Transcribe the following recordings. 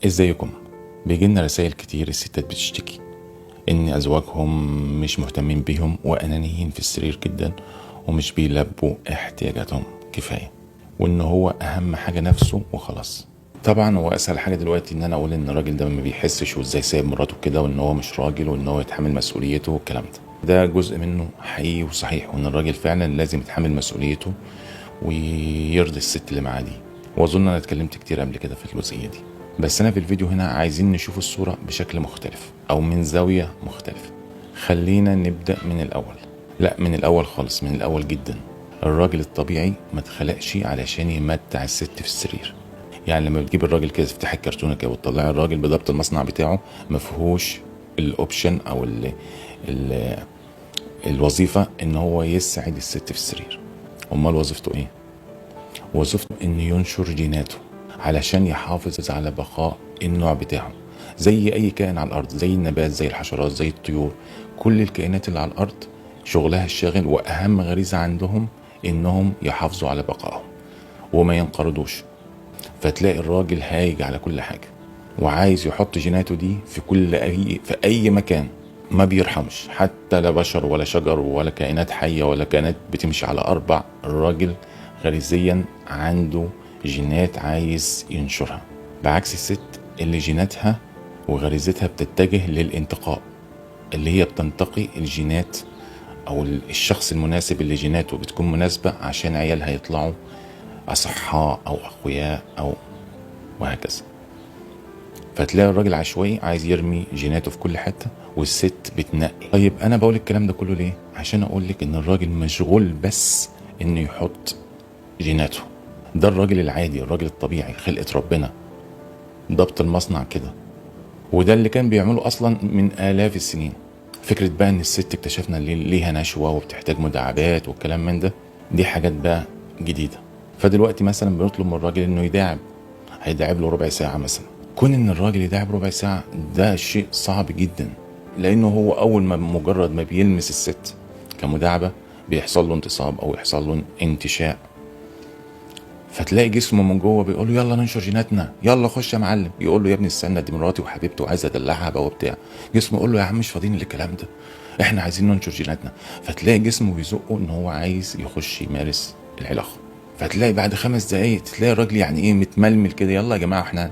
ازيكم؟ بيجيلنا رسائل كتير، الستات بتشتكي ان ازواجهم مش مهتمين بيهم وانانيين في السرير جدا ومش بيلبوا احتياجاتهم كفاية، وان هو اهم حاجة نفسه وخلاص. طبعا هو اسهل حاجة دلوقتي ان انا اقول ان الراجل ده ما بيحسش وازاي سايب مراته كده، وان هو مش راجل، وان هو يتحمل مسؤوليته والكلام ده. ده جزء منه حقيقي وصحيح، وان الراجل فعلا لازم يتحمل مسؤوليته ويرضي الست اللي معاه دي. واظن انا اتكلمت كتير قبل كده في الجزئية دي، بس انا في الفيديو هنا عايزين نشوف الصورة بشكل مختلف او من زاوية مختلفة. خلينا نبدا من الاول، لا من الاول خالص، من الاول جدا. الراجل الطبيعي ما اتخلقش علشان يمتع الست في السرير. يعني لما بتجيب الراجل كده تفتح الكرتونه كده وتطلع الراجل بضبط المصنع بتاعه، ما فيهوش ال option او ال ال الوظيفة ان هو يسعد الست في السرير. امال وظيفته ايه؟ وظيفته انه ينشر جيناته علشان يحافظ على بقاء النوع بتاعه، زي اي كائن على الارض، زي النبات، زي الحشرات، زي الطيور. كل الكائنات اللي على الارض شغلها الشاغل واهم غريزة عندهم انهم يحافظوا على بقائهم وما ينقرضوش. فتلاقي الراجل هايج على كل حاجة وعايز يحط جيناته دي في كل اي في اي مكان، ما بيرحمش حتى لا بشر ولا شجر ولا كائنات حيه ولا كائنات بتمشي على اربع. الراجل غريزيا عنده جينات عايز ينشرها، بعكس الست اللي جيناتها وغريزتها بتتجه للانتقاء، اللي هي بتنتقي الجينات او الشخص المناسب اللي جيناته بتكون مناسبة عشان عيالها يطلعوا اصحاء او اقوياء او وهكذا. فتلاقي الراجل عشوائي عايز يرمي جيناته في كل حتة، والست بتنقي. طيب انا بقول الكلام ده كله ليه؟ عشان اقول لك ان الراجل مشغول بس انه يحط جيناته. ده الراجل العادي، الراجل الطبيعي، خلقة ربنا، ضبط المصنع كده، وده اللي كان بيعمله اصلا من الاف السنين. فكرة بقى ان الست اكتشفنا اللي ليها نشوة وبتحتاج مداعبات والكلام من ده، دي حاجات بقى جديدة. فدلوقتي مثلا بنطلب من الراجل انه يداعب، هيداعب له ربع ساعة مثلا. كون ان الراجل يداعب ربع ساعة ده شيء صعب جدا، لانه هو اول ما مجرد ما بيلمس الست كمداعبة بيحصل له انتصاب او يحصل له انتشاء، فتلاقي جسمه من جوه بيقول له يلا ننشر جيناتنا، يلا خش يا معلم. يقول له يا ابني استنى، دي مراتي وحبيبتي وعايز ادلعها بقى وبتاع. جسمه يقول له يا عم مش فاضيين للكلام ده، احنا عايزين ننشر جيناتنا. فتلاقي جسمه بيزقه ان هو عايز يخش يمارس العلاقة. فتلاقي بعد 5 دقايق تلاقي الراجل يعني ايه متململ كده، يلا يا جماعة احنا.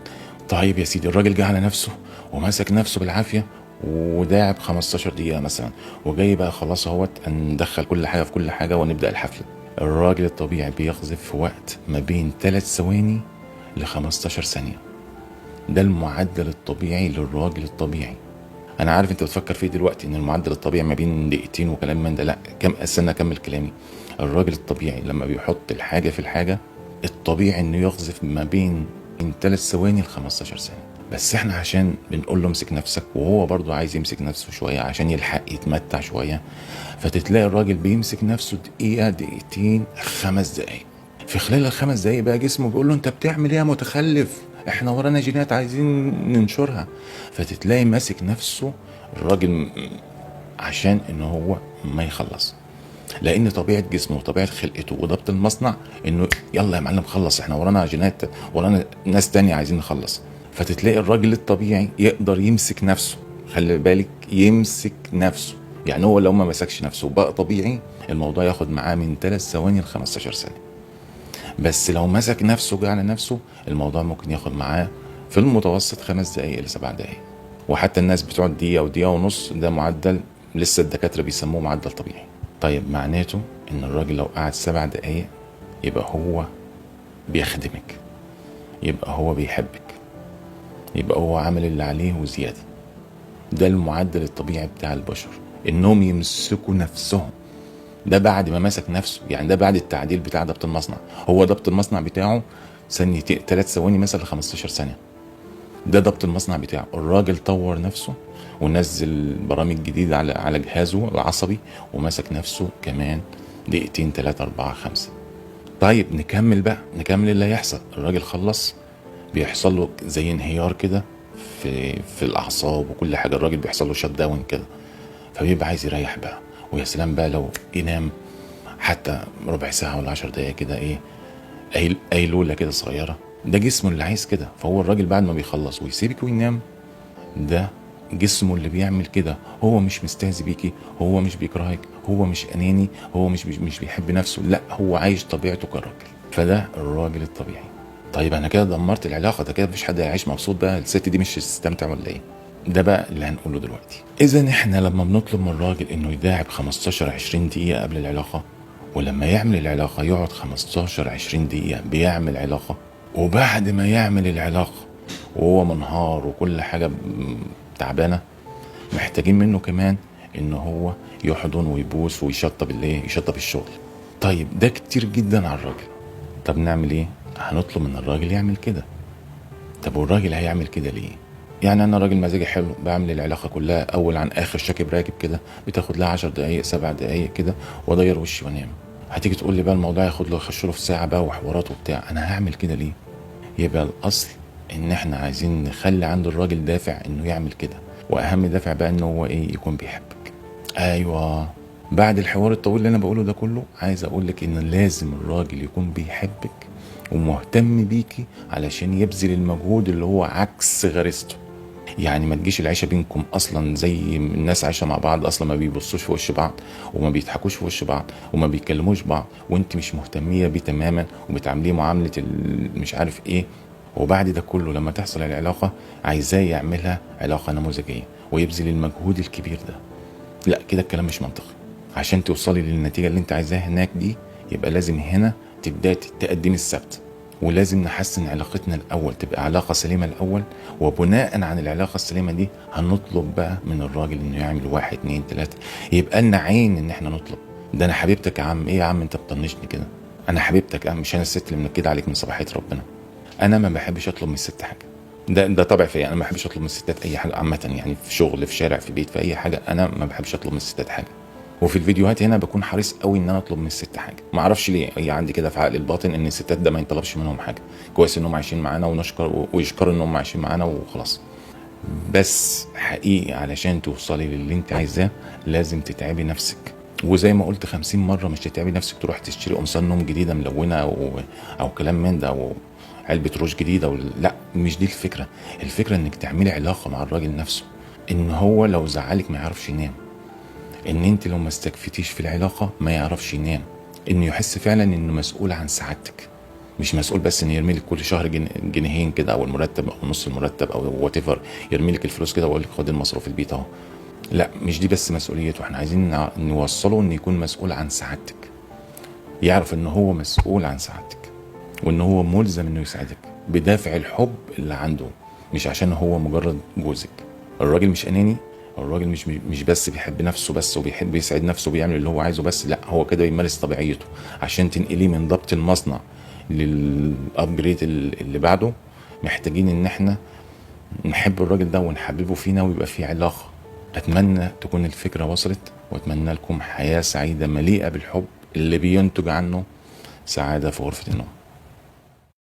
طيب يا سيدي، الراجل جه على نفسه ومسك نفسه بالعافية وداعب 15 دقيقة مثلا، وجاي بقى خلاص اهوت ندخل كل حاجة في كل حاجة ونبدا الحفلة. الراجل الطبيعي بيقذف في وقت ما بين 3 ثواني ل 15 ثانية. ده المعدل الطبيعي للراجل الطبيعي. أنا عارف أنت بتفكر فيه دلوقتي إن المعدل الطبيعي ما بين دقيقتين وكلام من ده، لا، كم استنى أكمل كلامي. الراجل الطبيعي لما بيحط الحاجة في الحاجة، الطبيعي إنه يقذف ما بين 3 ثواني ل 15 ثانية. بس احنا عشان بنقول له امسك نفسك، وهو برضو عايز يمسك نفسه شوية عشان يلحق يتمتع شوية، فتتلاقي الراجل بيمسك نفسه دقيقة دقيقتين 5 دقايق. في خلال ال5 دقايق بقى جسمه بيقول له انت بتعمل ايه يا متخلف، احنا ورانا جينات عايزين ننشرها. فتتلاقي ماسك نفسه الراجل عشان ان هو ما يخلص، لان طبيعة جسمه وطبيعه خلقته وضبط المصنع انه يلا يا معلم خلص، احنا ورانا جينات، ورانا ناس تانية عايزين نخلص. فتتلاقي الراجل الطبيعي يقدر يمسك نفسه، خلي بالك يمسك نفسه، يعني هو لو ما مسكش نفسه بقى طبيعي الموضوع ياخد معاه من 3 ثواني ل 15 ثانية. بس لو مسك نفسه جه على نفسه الموضوع ممكن ياخد معاه في المتوسط 5 دقايق ل 7 دقايق. وحتى الناس بتقعد دقيقة ودقيقة ونص، ده معدل لسه الدكاترة بيسموه معدل طبيعي. طيب معناته ان الراجل لو قعد 7 دقايق يبقى هو بيخدمك، يبقى هو بيحبك، يبقى هو عامل اللي عليه وزيادة. ده المعدل الطبيعي بتاع البشر، انهم يمسكوا نفسهم. ده بعد ما مسك نفسه، يعني ده بعد التعديل بتاع ضبط المصنع. هو ضبط المصنع بتاعه ثانيتين 3 ثواني مثلا ل 15 ثانية، ده ضبط المصنع بتاعه. الراجل طور نفسه ونزل برامج جديدة على جهازه العصبي ومسك نفسه كمان دقيقتين 3 4 5. طيب نكمل بقى، نكمل اللي هيحصل. الراجل خلص، بيحصل له زي انهيار كده في الاعصاب وكل حاجة، الراجل بيحصل له شت داون كده، فبيبقى عايز يريح بقى. ويا سلام بقى لو ينام حتى ربع ساعة ولا 10 دقايق كده، ايه قيلولة كده صغيرة. ده جسمه اللي عايز كده. فهو الراجل بعد ما بيخلص ويسيبك وينام، ده جسمه اللي بيعمل كده. هو مش مستهزي بيكي، هو مش بيكرهك، هو مش اناني، هو مش بيحب نفسه، لا هو عايش طبيعته كراجل. فده الراجل الطبيعي. طيب انا كده دمرت العلاقة، ده كده مفيش حد هيعيش مبسوط بقى، الست دي مش هتستمتع ولا ايه؟ ده بقى اللي هنقوله دلوقتي. اذا احنا لما بنطلب من الراجل انه يداعب 15-20 دقيقة قبل العلاقة، ولما يعمل العلاقة يقعد 15-20 دقيقة بيعمل علاقة، وبعد ما يعمل العلاقة وهو منهار وكل حاجة تعبانة، محتاجين منه كمان ان هو يحضن ويبوس ويشطب الايه، يشطب الشغل. طيب ده كتير جدا على الراجل. طب نعمل ايه؟ هنطلب من الراجل يعمل كده. طب والراجل هيعمل كده ليه؟ يعني انا راجل مزاجي حلو، بعمل العلاقة كلها اول عن اخر شاكب راكب كده، بتاخد لها 10 دقائق 7 دقائق كده، واضير وشي وانام. هتيجي تقول لي بقى الموضوع ياخد له يخش له في ساعة بقى وحوارات وبتاع، انا هعمل كده ليه؟ يبقى الاصل ان احنا عايزين نخلي عند الراجل دافع انه يعمل كده، واهم دافع بقى انه هو ايه، يكون بيحبك. ايوه، بعد الحوار الطويل اللي انا بقوله ده كله، عايز اقول لك ان لازم الراجل يكون بيحبك ومهتم بيكي علشان يبذل المجهود اللي هو عكس غريزته. يعني ما تجيش العيشة بينكم اصلا زي الناس عايشه مع بعض، اصلا ما بيبصوش في وش بعض وما بيضحكوش في وش بعض وما بيتكلموش بعض، وانت مش مهتميه بيه تماما وبتعامليه معاملة مش عارف ايه. وبعد ده كله لما تحصل العلاقة عايزاه يعملها علاقة نموذجيه ويبذل المجهود الكبير ده. لا كده الكلام مش منطقي. عشان توصلي للنتيجة اللي انت عايزاها هناك دي، يبقى لازم هنا تبداي تقدمي السبت، ولازم نحسن علاقتنا الاول، تبقى علاقة سليمة الاول، وبناء عن العلاقة السليمة دي هنطلب بقى من الراجل انه يعمل 1 2 3. يبقى لنا عين ان احنا نطلب. ده انا حبيبتك يا عم، ايه يا عم انت بتطنشني كده؟ انا حبيبتك يا عم، مش انا الست اللي منكده عليك من صباحية ربنا. انا ما بحبش اطلب من الست حاجة، ده طبع فيا، انا ما بحبش اطلب من الستات اي حاجة عامة، يعني في شغل، في شارع، في بيت، في اي حاجة، انا ما بحبش اطلب من الستات حاجة. وفي الفيديوهات هنا بكون حريص قوي ان انا اطلب من الست حاجة، ما اعرفش ليه، هي عندي كده في عقل الباطن ان الستات ده ما ينطلبش منهم حاجة، كويس انهم عايشين معانا ونشكر ويشكروا انهم عايشين معانا وخلاص. بس حقيقي علشان توصلي للي انت عايزاه لازم تتعبي نفسك، وزي ما قلت 50 مرة مش تتعبي نفسك تروح تشتري قمصان نوم جديدة ملونة او كلام من ده او علبة روج جديدة لا، مش دي الفكرة. الفكرة انك تعملي علاقة مع الراجل نفسه، ان هو لو زعلك ما يعرفش ينام، ان انت لو ما استكفتيش في العلاقة ما يعرفش ينام، انه يحس فعلا انه مسؤول عن سعادتك، مش مسؤول بس ان يرمي لك كل شهر جنيهين كده او المرتب او نص المرتب او whatever، يرمي لك الفلوس كده ويقول لك خد المصروف البيت اهو. لا، مش دي بس مسؤوليته، احنا عايزين نوصله انه يكون مسؤول عن سعادتك، يعرف ان هو مسؤول عن سعادتك وان هو ملزم انه يساعدك بدافع الحب اللي عنده، مش عشان هو مجرد جوزك. الراجل مش اناني، الراجل مش بس بيحب نفسه بس وبيحب يسعد نفسه وبيعمل اللي هو عايزه بس، لا هو كده بيمارس طبيعيته. عشان تنقليه من ضبط المصنع لل upgrade اللي بعده، محتاجين ان احنا نحب الراجل ده ونحببه فينا ويبقى فيه علاقة. اتمنى تكون الفكرة وصلت، واتمنى لكم حياة سعيدة مليئة بالحب اللي بينتج عنه سعادة في غرفة النوم.